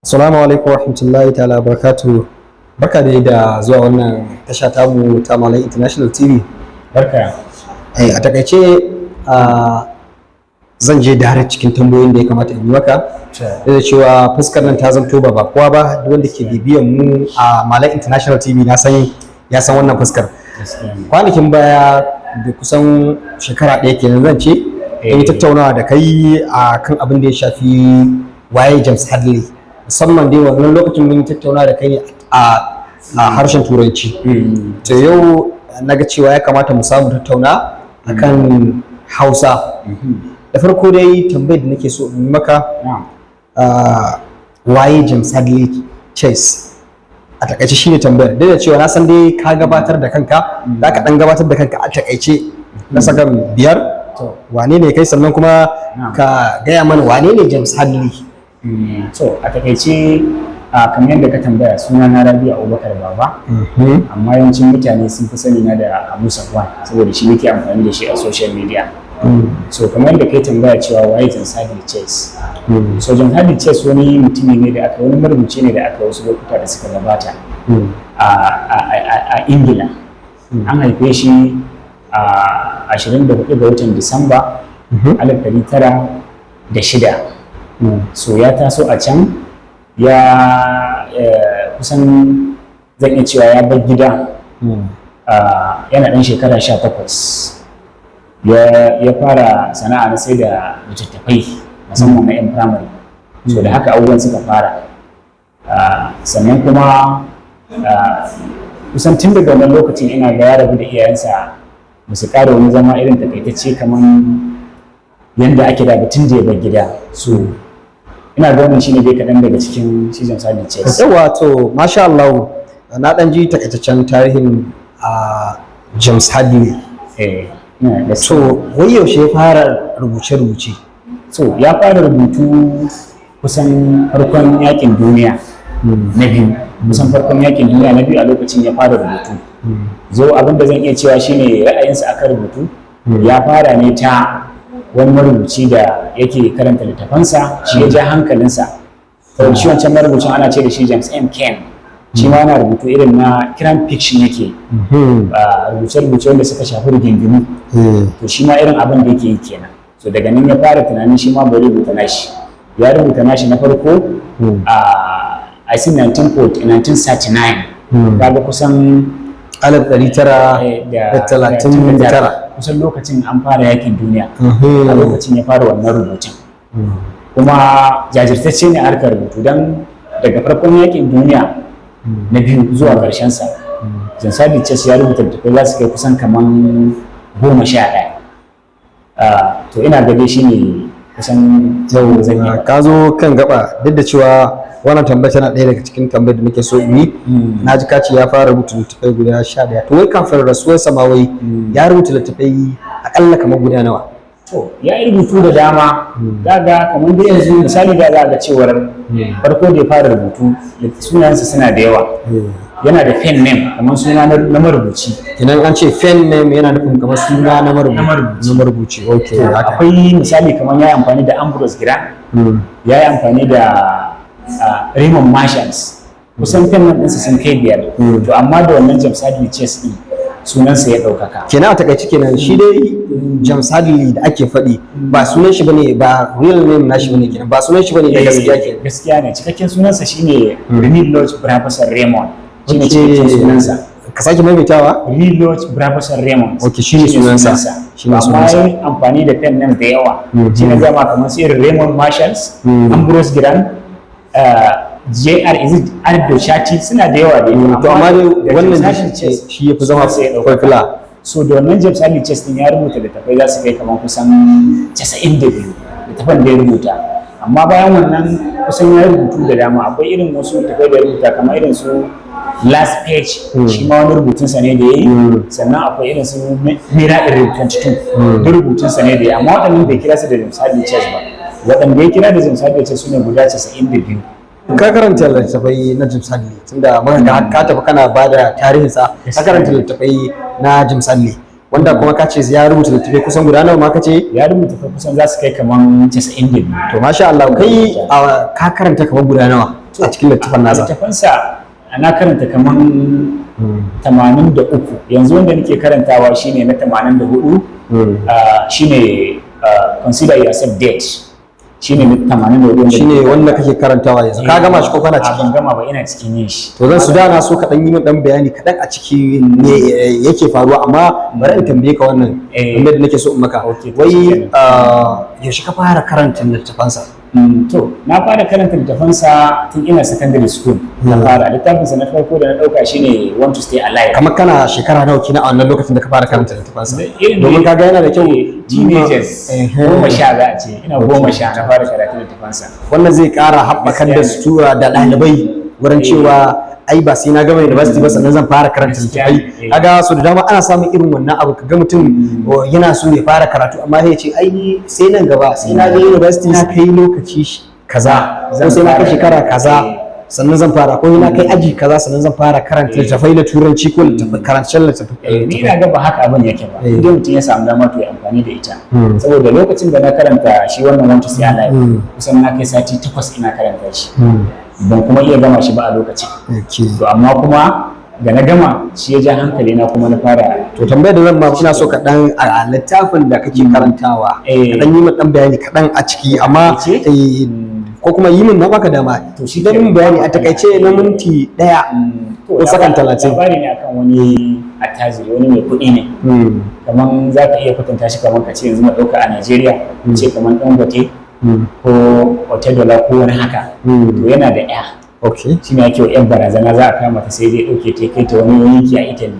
Assalamu alaikum warahmatullahi ta'ala barakatuhu. Barka dai da zuwa wannan tasha tamu ta Malam International TV. Barka. A takaice zan je direct cikin tambayoyin da ya kamata in yi maka. Duk da cewa fuskar nan ta zamto ba bakuwa ba, duk wanda ke bibiyan mu a Malam International TV na san ya san wannan fuskar. Kwanakin baya da kusan shekara ɗaya kenan zan ce, mun yi tattaunawa da kai a kan abin da ya shafi waye James Hadley. Musamman dai wannan lokacin mun yi tattaunawa da kai ne a harshen Turanci. To yau na ga cewa ya kamata mu samu tattauna akan Hausa. Da farko dai tambayar da nake so in yi maka, waye James Hadley Chase? A takaice shine tambayar. Duk da cewa na san dai ka gabatar da kanka, za ka dan gabatar da kanka a takaice na sakan 5. Wane ne kai, sannan kuma ka gaya mana wane ne James Hadley? So a takaice, kamar yadda ka tambaya, suna na Rabi'u Abubakar Baba, amma yawancin mutane sun fi sani na da Abu Safwan saboda shi nake amfani da shi a social media. So kamar yadda kai tambaya cewa waye James Hadley Chase. So James Hadley Chase wani mutumi ne da aka wani marubuci ne da aka wasu lokuta da suka gabata a Ingila. An haife shi a 24 ga watan Disamba 1906. So ya taso a can, ya kusan zan iya cewa ya bar gida yana ɗan shekara 18. Ya fara sana'a na sai da littattafai, musamman na 'yan firamare. So da haka abubuwan suka fara. Sannan kuma kusan tun daga wannan lokacin ina ga ya rabu da iyayensa, ba su ƙara wani zama irin takaitacce kamar yadda ake da batun da ya bar gida. So ina ga wannan shine dai kaɗan daga cikin shi James Hadley Chase. Yawa, to masha Allah, na dan ji takaitaccen tarihin a James Hadley. Eh, ina da So wai yaushe ya fara rubuce-rubuce? So ya fara rubutu kusan farkon yakin duniya na biyu, kusan farkon yakin duniya na biyu, a lokacin ya fara rubutu. Zo abin da zan iya cewa shine ra'ayinsa akan rubutu ya fara ne ta wani marubuci da yake karanta littafansa, shi ya ja hankalinsa. To shi wancan marubucin ana ce da shi James M. Cain. Shi ma yana rubutu irin na crime fiction yake, rubuce-rubuce wanda suka shafi rigingimu. To shi ma irin abin da yake yi kenan. So daga nan ya fara tunanin shi ma bari rubuta nashi. Ya rubuta nashi na farko a I think 1940, 1939, kaga kusan 1939. Kusan lokacin an fara yakin duniya, a lokacin ya fara wannan rubutun. Kuma jajirtacce ne a harkar rubutu, don daga farkon yakin duniya na biyu zuwa ƙarshen sa, James Hadley Chase ya rubuta littattafai za su kai kusan kaman 11. To ina ga dai shine kusan zan iya Ka zo kan gaba, duk da cewa wannan tambaya tana ɗaya daga cikin tambayar da nake so in yi. Na ji ka ce ya fara rubuta littattafai guda 11. To wai kafin rasuwarsa ma, wai ya rubuta littattafai akalla kamar guda nawa? To ya yi rubutu da dama. Za ga kamar da yanzu misali da za ga cewar farko da ya fara rubutu, sunayensa suna da yawa. Yana da pen name, kamar suna na marubuci. Idan an ce pen name, yana nufin kamar suna na marubuci. Na marubuci. Na marubuci, okay, haka. Akwai misali kamar ya yi amfani da Ambrose Grant, ya yi amfani da Raymond Marshalls. Kusan pen name ɗinsa sun kai biyar. To amma da wannan James Hadley Chase ɗin sunansa ya ɗaukaka. Kenan a takaice kenan, shi dai James Hadley da ake faɗi ba sunan shi bane, ba real name nashi bane kenan, ba sunan shi bane da gaskiya kenan. Gaskiya ne, cikakken sunansa shine Rene Lodge Brabazon Raymond, shine cikakken sunansa. Ka sake maimaitawa. Rene Lodge Brabazon Raymond. Okay, shine sunansa. Shine Amma sunansa. yayi amfani da pen name da yawa. Shi na gama kamar su irin Raymond Marshalls, Ambrose Grant, JR, is it Ardo Shati, suna da yawa dai. To amma dai da wannan James Hadley Chase shi ya fi zama sunansa ya ɗaukaka. popular. So da wannan James Hadley Chase din ya rubuta littattafai za su kai kamar kusan 92, littattafan da ya rubuta. Amma bayan wannan kusan ya rubutu da dama. Akwai irin wasu littattafai da ya rubuta kamar irin su Last Page, shi ma wani rubutunsa ne da ya yi. Sannan akwai irin su Mirror in Room 22, duk rubutunsa ne da ya yi. Amma waɗannan bai kira su da James Hadley Chase ba. Waɗanda ya kira da James Hadley Chase su ne guda 92. Ka karanta littattafai na James Hadley, tunda muka ga ka tafi kana ba da tarihinsa, ka karanta littattafai na James Hadley, wanda kuma ka ce ya rubuta littattafai kusan guda nawa ma ka ce? Ya rubuta kusan za su kai kamar 92. To masha Allah, kai ka karanta kamar guda nawa? A cikin littafin nasa. Littafansa na karanta kaman 83. Yanzu wanda nake karantawa shine na 84, shine Consider Yourself Dead, shine na 84 wanda Shine nake wanda kake karantawa yanzu. Ka gama shi ko kana A, ciki? ban gama ba, ina cikin yin shi. To zan su da na so ka dan yi min dan bayani kaɗan a ciki me yake faruwa, amma bari in tambaye ka wannan tambayar da nake so in maka. Okay, to Wai shikenan. Yaushe ka fara karanta littafansa? To na fara karanta littafansa tun ina secondary school na fara. Littafinsa na farko da na ɗauka shine Want to Stay Alive. Kamar kana shekara nawa kenan a wannan lokacin da ka fara karanta littafansa? Irin Domin kaga yana da kyau teenagers, 10 za a ce, ina 10 na fara karatu littafansa. Wannan zai ƙara haɓakar da Gaskiya ne. sutura da ɗalibai wurin cewa ai ba sai na gama university ba sannan zan fara karanta Gaskiya littattafai. ne. Kaga so da dama ana samun irin wannan abu, kaga mutum oh, yana so ya fara karatu amma sai ya ce ai ni sai nan gaba, sai na je university na kai lokaci kaza, ko Zan sai na kai fara. shekara kaza sannan zan fara, ko na kai aji kaza sannan zan fara karanta littattafai na turanci ko littattafai karancen littattafai. Ni ina ga ba haka abin yake ba. Idan mutum ya samu dama to ya amfani da ita, saboda lokacin da na karanta shi wannan Want to Stay Alive, kusan na kai sati 8 ina karanta shi, ban kuma iya gama shi ba a lokacin. To amma kuma da na gama shi ya ja hankali na kuma na fara. To tambayar da zan ma, ina so kaɗan a littafin da kake karantawa, kaɗan yi min ɗan bayani kaɗan a ciki, amma Takaice? Ko kuma yi min, na baka dama To shi dan kenan. min bayani a takaice na minti 1 To, ko sakan 30. Labari ne akan wani attajiri, wani mai kuɗi ne, kaman za ka iya kwatanta shi kaman ka ce yanzu mu ɗauka a Najeriya, ce kaman Dangote ko Otedola ko wani haka. To yana da 'ya, shine ake wa 'yan barazana za a kama ta, sai zai ɗauke ta ya kai ta wani yanki a Italy,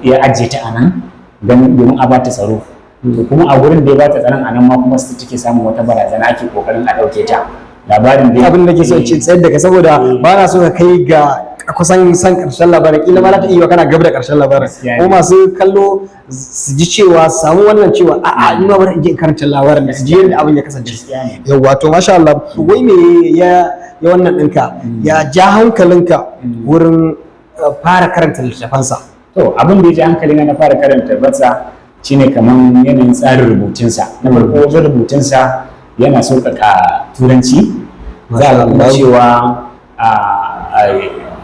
ya ajiye ta a nan domin a bata tsaro. To kuma a gurin da ya bata tsaron a nan ma kuma su take samun wata barazana, ake kokarin a ɗauke ta. Labarin da Abin da ke so in ce, tsayar da ka saboda ba na so ka kai ga kusan san karshen labarin, kila ma za ta iya kana gab da karshen labarin, Gaskiya ko ne. masu kallo su ji cewa su samu wannan cewa a'a, ni ma bari in je in karanta labarin da su ji yadda abin ya kasance. Gaskiya ne. Yawwa, to masha Allah. Wai me ya wannan ɗinka ya ja hankalinka wurin fara karanta littafansa? To abin da ya ji hankali na fara karanta batsa shine kaman yanayin tsarin rubutunsa. Na farko wajen rubutunsa yana sauƙaƙa turanci. Za a kuma Masha Allah. cewa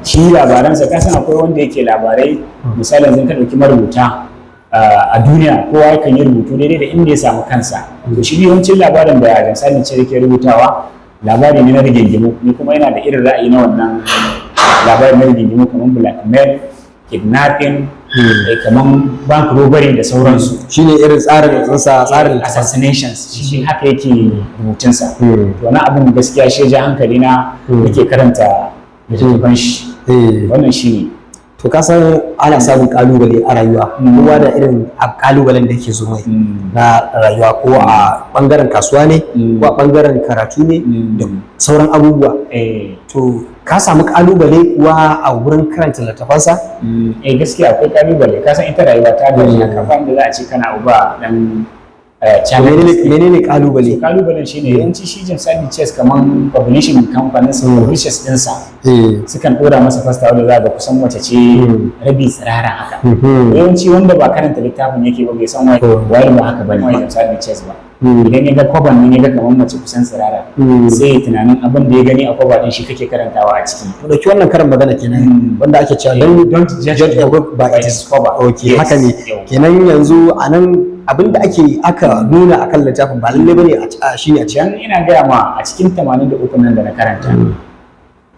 shi labaransa, ka san akwai wanda yake labarai, misali yanzu ka ɗauki marubuta a duniya, kowa yakan yi rubutu daidai da inda ya samu kansa. To shi yawancin labarin da James ce yake rubutawa labari ne na rigingimu, ni kuma yana da irin ra'ayi na wannan labarin na rigingimu, kamar blackmail, kidnapping, kamar bank robbery da sauransu. Shine irin tsarin tsinsa, tsarin littafin. Assassinations, shi haka yake rubutunsa. To wani abin gaskiya shi ya ja hankali na nake karanta littattafan shi. Wannan shi ne. To ka san ana samun kalubale a rayuwa, kowa da irin kalubalen da yake zo mai na rayuwa, ko a bangaren kasuwa ne, ko a bangaren karatu ne, da sauran abubuwa. To ka samu kalubale kuwa a wurin karanta littafansa? Eh, gaskiya akwai kalubale. Ka san ita rayuwa ta gaji haka, ba inda za a ce kana abu ba dan To challenges. menene kalubale? So, kalubalen shine yawanci shi James Hadley Chase, kaman publishing company, publishers ɗinsa sukan ɗora masa poster wanda za ga kusan mace ce rabi tsirara haka. Yawanci wanda ba karanta littafin yake ba bai san wai wai ba haka bane James Hadley Chase ba. Idan ya ga cover nan, ya ga kamar mace kusan tsirara, sai ya tunanin abin da ya gani a cover din shi kake karantawa a ciki. To dauki wannan karin magana kenan wanda ake cewa Don't judge judge a book by its cover. Okay. Yes. Haka ne. Yau. Kenan yanzu a nan abin da ake aka nuna akan littafin ba lalle bane shine a cikin. Dan ina gaya ma, a cikin 83 nan da na karanta,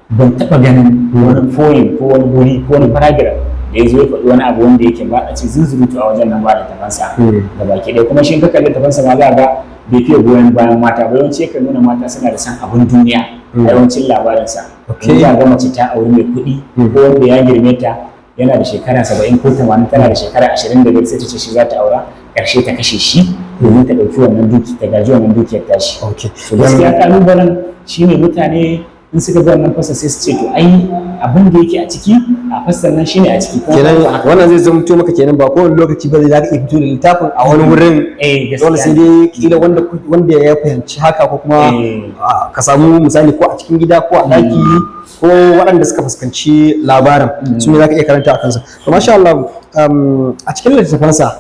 ban taɓa ganin wani poem ko wani guri ko wani paragraph da ya zo ya faɗi wani abu wanda yake ba a ce zunzurutu a wajen nan ba da tafansa da baki ɗaya. Kuma shi in ka kalli tafansa ma za ga bai fiye goyon bayan mata ba. Yawanci yakan nuna mata suna da son abin duniya a yawancin labarinsa. Yanzu ga mace ta auri mai kuɗi ko wanda ya girme ta, yana da shekara 70 ko 80, tana da shekara 25, sai ta ce shi za ta aura, ƙarshe ta kashe shi domin ta ɗauki wannan duki, ta gaji wannan dukiyar tashi. So gaskiya kalubalen shine mutane in suka ga wannan poster sai su ce to ai abin da yake a ciki a poster nan shine a ciki, kuma Kenan ba haka. wannan zai zamto maka kenan ba kowane lokaci ba zai ka iya fito da littafin a wani wurin. Eh, Dole sai gaskiya. dai kila wanda ya fahimci haka, ko kuma ka samu misali ko a cikin gida ko a daki ko waɗanda suka fuskanci labarin, su ne za ka iya karanta a kansa. To masha Allah, a cikin littattafansa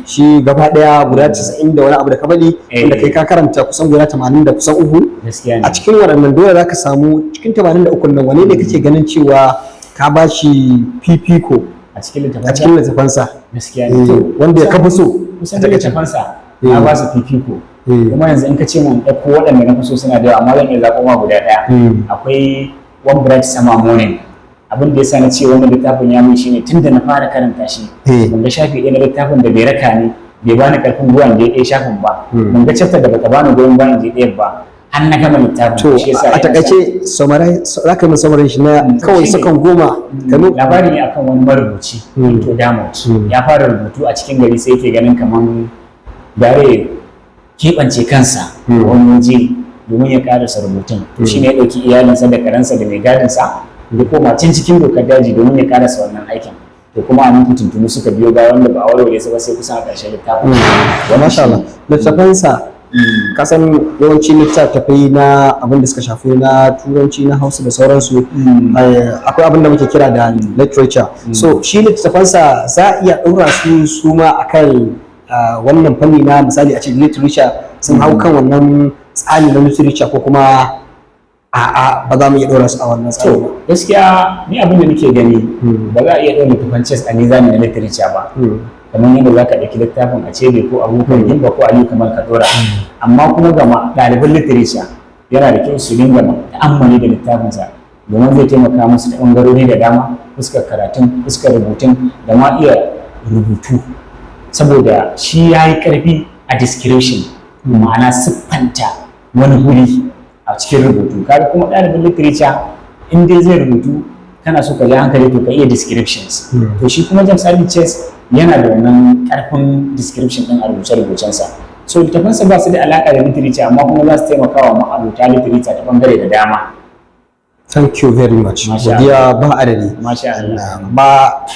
shi gaba ɗaya guda 90 da wani abu da ka bari, wanda kai ka karanta kusan guda 80 da kusan uku. Gaskiya ne. A cikin waɗannan dole za ka samu, cikin 83 nan, wane ne kake ganin cewa ka ba shi fifiko a cikin littafansa? A cikin littafansa. Gaskiya ne. Eh, To, wanda ya kafi so kusan a takaice. littafansa na ba su fifiko. Kuma yanzu in ka ce mun ɗauko waɗanda na fi so, suna da yawa, amma zan iya zaɓo ma guda ɗaya. Akwai One Bright Summer Morning. Abin da yasa na ce wannan littafin ya mun shine, tun da na fara karanta shi, ban ga shafi ɗaya na littafin da bai raka ni, bai bani karfin gwiwa in je ɗaya shafin ba, ban ga chapter da bata bani goyon bayan in je ɗayan ba, har na gama littafin. To, Shi yasa a ina takaice summarize, za ka yi min summary shi na kawai shine. sakan 10 ka Labari ne akan wani marubuci, to Damot. Ya fara rubutu a cikin gari, sai yake ganin kaman gare ya keɓance kansa a wani waje domin ya karasa rubutun. To, shine ya ɗauki iyalinsa da karensa da mai gadinsa, ya koma can cikin dokar daji domin ya karasa wannan aikin. To, kuma a nan fitintunu suka biyo baya wanda ba a warware su ba sai kusan a ƙarshen littafin. Wa masha Allah, littafansa, kasan yawanci littattafai na abin da suka shafi na Turanci, na Hausa da sauransu, akwai abin da muke kira da literature. So shi littattafansa za a iya ɗaura su su ma akan wannan fanni na, misali a ce literature, sun hau kan wannan tsari na literature, ko kuma a'a, ba za mu iya ɗora su a wannan tsari ba? To, gaskiya ni abin da nake gani, ba za a iya ɗora littafan Chase a mizani na literature ba, kamar yadda za ka ɗauki littafin Achebe ko Abubakar Gimba ko Aliyu Kamal ka ɗora. Amma kuma ga ɗaliban literature, yana da kyau su dinga ta'ammali da littafinsa, domin zai taimaka musu ta ɓangarori da dama, fuskar karatun, fuskar rubutun, da ma iya rubutu, saboda shi ya yi ƙarfi a description, ma'ana siffanta wani guri a cikin rubutu. Kaga kuma ɗalibin literature in dai zai rubutu, kana so ka ji hankali, to ka iya descriptions. To, shi kuma James Hadley Chase yana da wannan ƙarfin description ɗin a rubuce-rubucensa. So littafansa ba su da alaƙa da literature, amma kuma za su taimaka wa ma'abota literature ta ɓangare da dama. Thank you very much. Masha. Godiya ba adadi. Masha Allah. Ba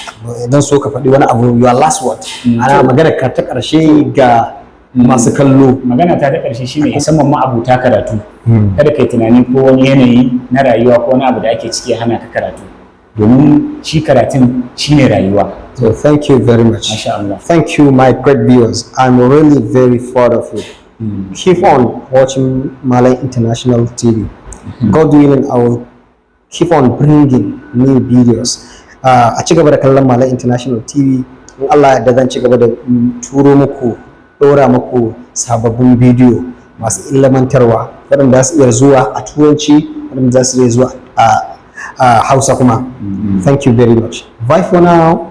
dan so ka faɗi wani abu, your last word, ana magana ka ta ƙarshe ga masu kallo. Magana ta ta ƙarshe shine, musamman ma'abuta karatu, kada kai tunani ko wani yanayi na rayuwa ko wani abu da ake ciki ya hana ka karatu, domin shi karatun shine rayuwa. So thank you very much. Masha Allah. Thank you, my great viewers. I'm really very proud of you. Keep on watching Malay International TV. God willing, I will keep on bringing new videos. A ci gaba da kallon Malay International TV. In Allah da zan ci gaba da turo muku, ɗora muku sababbin bidiyo masu ilmantarwa, waɗanda za su iya zuwa a Turanci, waɗanda za su iya zuwa a Hausa kuma. Thank you very much. Bye for now.